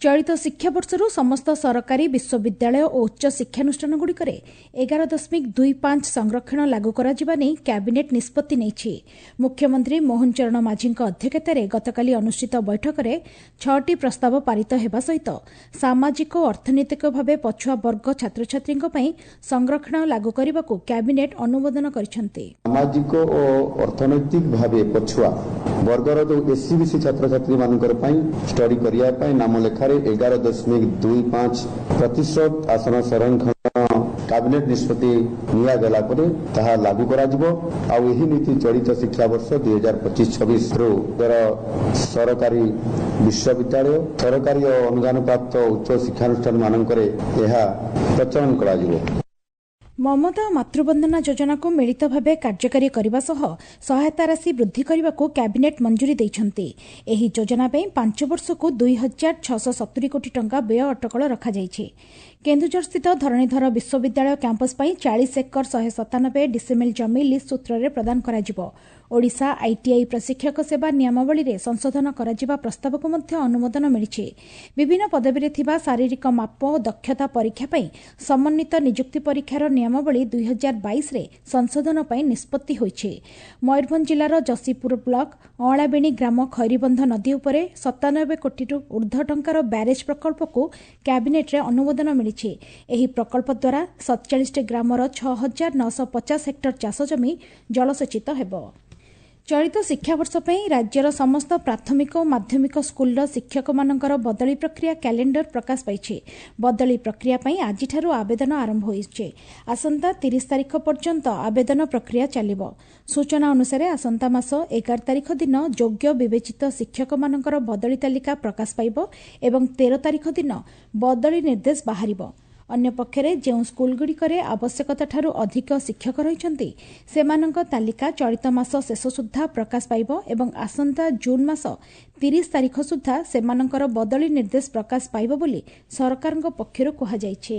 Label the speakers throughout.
Speaker 1: ଚଳିତ ଶିକ୍ଷାବର୍ଷରୁ ସମସ୍ତ ସରକାରୀ ବିଶ୍ୱବିଦ୍ୟାଳୟ ଓ ଉଚ୍ଚ ଶିକ୍ଷାନୁଷ୍ଠାନଗୁଡ଼ିକରେ 11.25 ସଂରକ୍ଷଣ ଲାଗୁ କରାଯିବା ନେଇ କ୍ୟାବିନେଟ୍ ନିଷ୍ପତ୍ତି ନେଇଛି। ମୁଖ୍ୟମନ୍ତ୍ରୀ ମୋହନ ଚରଣ ମାଝୀଙ୍କ ଅଧ୍ୟକ୍ଷତାରେ ଗତକାଲି ଅନୁଷ୍ଠିତ ବୈଠକରେ 6ଟି ପ୍ରସ୍ତାବ ପାରିତ ହେବା ସହିତ ସାମାଜିକ ଓ ଅର୍ଥନୈତିକ ଭାବେ ପଛୁଆ ବର୍ଗ ଛାତ୍ରଛାତ୍ରୀଙ୍କ ପାଇଁ ସଂରକ୍ଷଣ ଲାଗୁ କରିବାକୁ କ୍ୟାବିନେଟ୍ ଅନୁମୋଦନ କରିଛନ୍ତି।
Speaker 2: ସାମାଜିକ ଓ ଅର୍ଥନୈତିକ ଭାବେ ପଛୁଆ ବର୍ଗର ଯେଉଁ ଏସ୍ସିବିସି ଛାତ୍ରଛାତ୍ରୀମାନଙ୍କର ପାଇଁ ଷ୍ଟଡି କରିବା ପାଇଁ ନାମ ଲେଖାରେ 11.25% ଆସନ ସଂରକ୍ଷଣ କ୍ୟାବିନେଟ୍ ନିଷ୍ପତ୍ତି ନିଆଗଲା ପରେ ତାହା ଲାଗୁ କରାଯିବ। ଆଉ ଏହି ନୀତି ଚଳିତ ଶିକ୍ଷାବର୍ଷ 2025-26ରୁ ସରକାରୀ ବିଶ୍ୱବିଦ୍ୟାଳୟ, ସରକାରୀ ଓ ଅନୁଦାନପ୍ରାପ୍ତ ଉଚ୍ଚ ଶିକ୍ଷାନୁଷ୍ଠାନମାନଙ୍କରେ ଏହା ପ୍ରଚଳନ କରାଯିବ।
Speaker 1: ମମତା ଓ ମାତୃବନ୍ଦନା ଯୋଜନାକୁ ମିଳିତ ଭାବେ କାର୍ଯ୍ୟକାରୀ କରିବା ସହ ସହାୟତା ରାଶି ବୃଦ୍ଧି କରିବାକୁ କ୍ୟାବିନେଟ୍ ମଞ୍ଜୁରୀ ଦେଇଛନ୍ତି। ଏହି ଯୋଜନା ପାଇଁ 5 ବର୍ଷକୁ 2670 କୋଟି ଟଙ୍କା ବ୍ୟୟ ଅଟକଳ ରଖାଯାଇଛି। କେନ୍ଦୁଝରସ୍ଥିତ ଧରଣୀଧର ବିଶ୍ୱବିଦ୍ୟାଳୟ କ୍ୟାମ୍ପସ୍ ପାଇଁ 40 ଏକର 197 ଡିସିମିଲ୍ ଜମି ଲିଜ୍ ସୂତ୍ରରେ ପ୍ରଦାନ କରାଯିବ। ଓଡ଼ିଶା ଆଇଟିଆଇ ପ୍ରଶିକ୍ଷକ ସେବା ନିୟମାବଳୀରେ ସଂଶୋଧନ କରାଯିବା ପ୍ରସ୍ତାବକୁ ମଧ୍ୟ ଅନୁମୋଦନ ମିଳିଛି। ବିଭିନ୍ନ ପଦବୀରେ ଥିବା ଶାରୀରିକ ମାପ ଓ ଦକ୍ଷତା ପରୀକ୍ଷା ପାଇଁ ସମନ୍ୱିତ ନିଯୁକ୍ତି ପରୀକ୍ଷାର ନିୟମାବଳୀ 2022ରେ ସଂଶୋଧନ ପାଇଁ ନିଷ୍ପତ୍ତି ହୋଇଛି। ମୟୂରଭଞ୍ଜ ଜିଲ୍ଲାର ଯଶୀପୁର ବ୍ଲକ ଅଁଳାବେଣୀ ଗ୍ରାମ ଖଇରୀବନ୍ଧ ନଦୀ ଉପରେ 97 କୋଟିରୁ ଊର୍ଦ୍ଧ୍ୱ ଟଙ୍କାର ବ୍ୟାରେଜ୍ ପ୍ରକଳ୍ପକୁ କ୍ୟାବିନେଟ୍ରେ ଅନୁମୋଦନ ମିଳିଛି। ଏହି ପ୍ରକଳ୍ପ ଦ୍ୱାରା 47ଟି ଗ୍ରାମର 6950 ହେକ୍ଟର ଚାଷଜମି ଜଳସେଚିତ ହେବ। ଚଳିତ ଶିକ୍ଷାବର୍ଷ ପାଇଁ ରାଜ୍ୟର ସମସ୍ତ ପ୍ରାଥମିକ ଓ ମାଧ୍ୟମିକ ସ୍କୁଲର ଶିକ୍ଷକମାନଙ୍କର ବଦଳି ପ୍ରକ୍ରିୟା କ୍ୟାଲେଣ୍ଡର ପ୍ରକାଶ ପାଇଛି। ବଦଳି ପ୍ରକ୍ରିୟା ପାଇଁ ଆଜିଠାରୁ ଆବେଦନ ଆରମ୍ଭ ହୋଇଛି। ଆସନ୍ତା 30 ତାରିଖ ପର୍ଯ୍ୟନ୍ତ ଆବେଦନ ପ୍ରକ୍ରିୟା ଚାଲିବ। ସୂଚନା ଅନୁସାରେ ଆସନ୍ତା ମାସ 11 ତାରିଖ ଦିନ ଯୋଗ୍ୟ ବିବେଚିତ ଶିକ୍ଷକମାନଙ୍କର ବଦଳି ତାଲିକା ପ୍ରକାଶ ପାଇବ ଏବଂ 13 ତାରିଖ ଦିନ ବଦଳି ନିର୍ଦ୍ଦେଶ ବାହାରିବ। ଅନ୍ୟପକ୍ଷରେ ଯେଉଁ ସ୍କୁଲଗୁଡ଼ିକରେ ଆବଶ୍ୟକତାଠାରୁ ଅଧିକ ଶିକ୍ଷକ ରହିଛନ୍ତି, ସେମାନଙ୍କ ତାଲିକା ଚଳିତ ମାସ ଶେଷ ସୁଦ୍ଧା ପ୍ରକାଶ ପାଇବ ଏବଂ ଆସନ୍ତା ଜୁନ୍ ମାସ 30 ତାରିଖ ସୁଦ୍ଧା ସେମାନଙ୍କର ବଦଳି ନିର୍ଦ୍ଦେଶ ପ୍ରକାଶ ପାଇବ ବୋଲି ସରକାରଙ୍କ ପକ୍ଷରୁ କୁହାଯାଇଛି।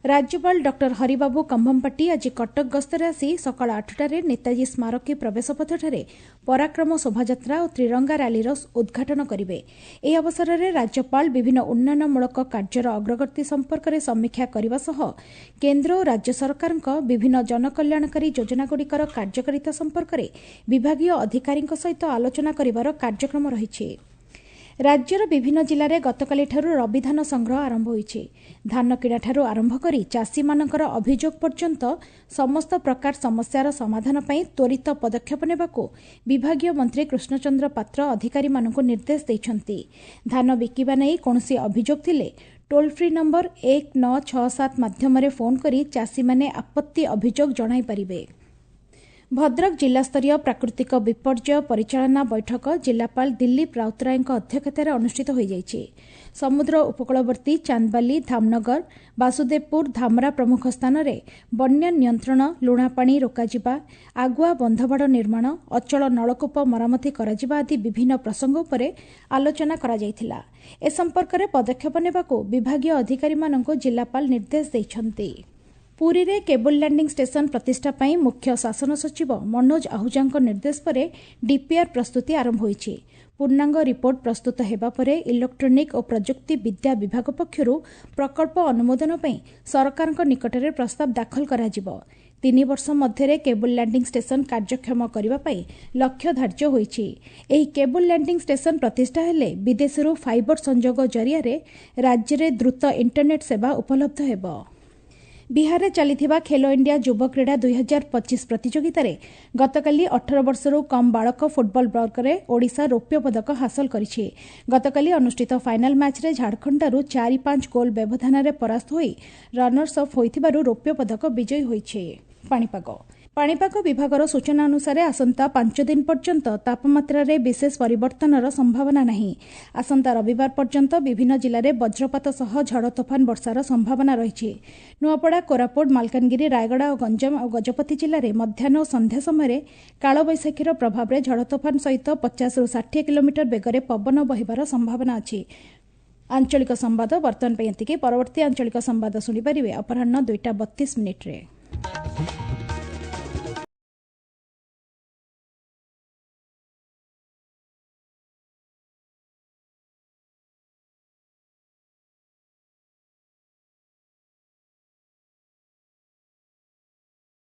Speaker 1: ରାଜ୍ୟପାଳ ଡକ୍ଟର ହରିବାବୁ କମ୍ଭମପାଟି ଆଜି କଟକ ଗସ୍ତରେ ଆସି ସକାଳ 8ଟାରେ ନେତାଜୀ ସ୍ମାରକୀ ପ୍ରବେଶପଥଠାରେ ପରାକ୍ରମ ଶୋଭାଯାତ୍ରା ଓ ତ୍ରିରଙ୍ଗା ର୍ୟାଲିର ଉଦ୍ଘାଟନ କରିବେ। ଏହି ଅବସରରେ ରାଜ୍ୟପାଳ ବିଭିନ୍ନ ଉନ୍ନୟନମୂଳକ କାର୍ଯ୍ୟର ଅଗ୍ରଗତି ସମ୍ପର୍କରେ ସମୀକ୍ଷା କରିବା ସହ କେନ୍ଦ୍ର ଓ ରାଜ୍ୟ ସରକାରଙ୍କ ବିଭିନ୍ନ ଜନକଲ୍ୟାଣକାରୀ ଯୋଜନାଗୁଡ଼ିକର କାର୍ଯ୍ୟକାରିତା ସମ୍ପର୍କରେ ବିଭାଗୀୟ ଅଧିକାରୀଙ୍କ ସହିତ ଆଲୋଚନା କରିବାର କାର୍ଯ୍ୟକ୍ରମ ରହିଛି। ରାଜ୍ୟର ବିଭିନ୍ନ ଜିଲ୍ଲାରେ ଗତକାଲିଠାରୁ ରବି ଧାନ ସଂଗ୍ରହ ଆରମ୍ଭ ହୋଇଛି। ଧାନ କିଣାଠାରୁ ଆରମ୍ଭ କରି ଚାଷୀମାନଙ୍କର ଅଭିଯୋଗ ପର୍ଯ୍ୟନ୍ତ ସମସ୍ତ ପ୍ରକାର ସମସ୍ୟାର ସମାଧାନ ପାଇଁ ତ୍ୱରିତ ପଦକ୍ଷେପ ନେବାକୁ ବିଭାଗୀୟ ମନ୍ତ୍ରୀ କୃଷ୍ଣଚନ୍ଦ୍ର ପାତ୍ର ଅଧିକାରୀମାନଙ୍କୁ ନିର୍ଦ୍ଦେଶ ଦେଇଛନ୍ତି। ଧାନ ବିକିବା ନେଇ କୌଣସି ଅଭିଯୋଗ ଥିଲେ ଟୋଲ୍ ଫ୍ରି ନମ୍ବର 1967 ମାଧ୍ୟମରେ ଫୋନ୍ କରି ଚାଷୀମାନେ ଆପତ୍ତି ଅଭିଯୋଗ ଜଣାଇପାରିବେ। ଭଦ୍ରକ ଜିଲ୍ଲାସ୍ତରୀୟ ପ୍ରାକୃତିକ ବିପର୍ଯ୍ୟୟ ପରିଚାଳନା ବୈଠକ ଜିଲ୍ଲାପାଳ ଦିଲ୍ଲୀପ ରାଉତରାୟଙ୍କ ଅଧ୍ୟକ୍ଷତାରେ ଅନୁଷ୍ଠିତ ହୋଇଯାଇଛି। ସମୁଦ୍ର ଉପକୂଳବର୍ତ୍ତୀ ଚାନ୍ଦବାଲି, ଧାମନଗର, ବାସୁଦେବପୁର, ଧାମରା ପ୍ରମୁଖ ସ୍ଥାନରେ ବନ୍ୟା ନିୟନ୍ତ୍ରଣ, ଲୁଣାପାଣି ରୋକାଯିବା, ଆଗୁଆ ବନ୍ଧବାଡ଼ ନିର୍ମାଣ, ଅଚଳ ନଳକୂପ ମରାମତି କରାଯିବା ଆଦି ବିଭିନ୍ନ ପ୍ରସଙ୍ଗ ଉପରେ ଆଲୋଚନା କରାଯାଇଥିଲା। ଏ ସମ୍ପର୍କରେ ପଦକ୍ଷେପ ନେବାକୁ ବିଭାଗୀୟ ଅଧିକାରୀମାନଙ୍କୁ ଜିଲ୍ଲାପାଳ ନିର୍ଦ୍ଦେଶ ଦେଇଛନ୍ତି। ପୁରୀରେ କେବୁଲ ଲ୍ୟାଣ୍ଡିଂ ଷ୍ଟେସନ ପ୍ରତିଷ୍ଠା ପାଇଁ ମୁଖ୍ୟ ଶାସନ ସଚିବ ମନୋଜ ଆହୁଜାଙ୍କ ନିର୍ଦ୍ଦେଶ ପରେ ଡିପିଆର୍ ପ୍ରସ୍ତୁତି ଆରମ୍ଭ ହୋଇଛି। ପୂର୍ଣ୍ଣାଙ୍ଗ ରିପୋର୍ଟ ପ୍ରସ୍ତୁତ ହେବା ପରେ ଇଲେକ୍ଟ୍ରୋନିକ୍ ଓ ପ୍ରଯୁକ୍ତି ବିଦ୍ୟା ବିଭାଗ ପକ୍ଷରୁ ପ୍ରକଳ୍ପ ଅନୁମୋଦନ ପାଇଁ ସରକାରଙ୍କ ନିକଟରେ ପ୍ରସ୍ତାବ ଦାଖଲ କରାଯିବ। 3 ବର୍ଷ ମଧ୍ୟରେ କେବୁଲ ଲ୍ୟାଣ୍ଡିଂ ଷ୍ଟେସନ କାର୍ଯ୍ୟକ୍ଷମ କରିବା ପାଇଁ ଲକ୍ଷ୍ୟ ଧାର୍ଯ୍ୟ ହୋଇଛି। ଏହି କେବୁଲ ଲ୍ୟାଣ୍ଡିଂ ଷ୍ଟେସନ ପ୍ରତିଷ୍ଠା ହେଲେ ବିଦେଶରୁ ଫାଇବର ସଂଯୋଗ ଜରିଆରେ ରାଜ୍ୟରେ ଦ୍ରୁତ ଇଣ୍ଟରନେଟ୍ ସେବା ଉପଲବ୍ଧ ହେବ। ବିହାରରେ ଚାଲିଥିବା ଖେଲୋ ଇଣ୍ଡିଆ ଯୁବ କ୍ରୀଡ଼ା 2025 ପ୍ରତିଯୋଗିତାରେ ଗତକାଲି 18 ବର୍ଷରୁ କମ୍ ବାଳକ ଫୁଟବଲ ବର୍ଗରେ ଓଡ଼ିଶା ରୌପ୍ୟ ପଦକ ହାସଲ କରିଛି। ଗତକାଲି ଅନୁଷ୍ଠିତ ଫାଇନାଲ ମ୍ୟାଚ୍ରେ ଝାଡ଼ଖଣ୍ଡଠାରୁ 4-5 ଗୋଲ୍ ବ୍ୟବଧାନରେ ପରାସ୍ତ ହୋଇ ରନର୍ସ ଅପ୍ ହୋଇଥିବାରୁ ରୌପ୍ୟ ପଦକ ବିଜୟୀ ହୋଇଛି। ପାଣିପାଗ ବିଭାଗର ସୂଚନା ଅନୁସାରେ ଆସନ୍ତା 5 ଦିନ ପର୍ଯ୍ୟନ୍ତ ତାପମାତ୍ରାରେ ବିଶେଷ ପରିବର୍ତ୍ତନର ସମ୍ଭାବନା ନାହିଁ। ଆସନ୍ତା ରବିବାର ପର୍ଯ୍ୟନ୍ତ ବିଭିନ୍ନ ଜିଲ୍ଲାରେ ବଜ୍ରପାତ ସହ ଝଡ଼ ତୋଫାନ ବର୍ଷାର ସମ୍ଭାବନା ରହିଛି। ନୂଆପଡ଼ା, କୋରାପୁଟ, ମାଲକାନଗିରି, ରାୟଗଡ଼ା ଓ ଗଞ୍ଜାମ ଓ ଗଜପତି ଜିଲ୍ଲାରେ ମଧ୍ୟାହ୍ନ ଓ ସନ୍ଧ୍ୟା ସମୟରେ କାଳବୈଶାଖୀର ପ୍ରଭାବରେ ଝଡ଼ ତୋଫାନ ସହିତ 50ରୁ 60 କିଲୋମିଟର ବେଗରେ ପବନ ବହିବାର ସମ୍ଭାବନା ଅଛି। ଆଞ୍ଚଳିକ ସମ୍ବାଦ ବର୍ତ୍ତମାନ ପାଇଁ ଏତିକି। ପରବର୍ତ୍ତୀ ଆଞ୍ଚଳିକ ସମ୍ବାଦ ଶୁଣିପାରିବେ ଅପରାହ୍ନ 2ଟା 32 ମିନିଟ୍ରେ।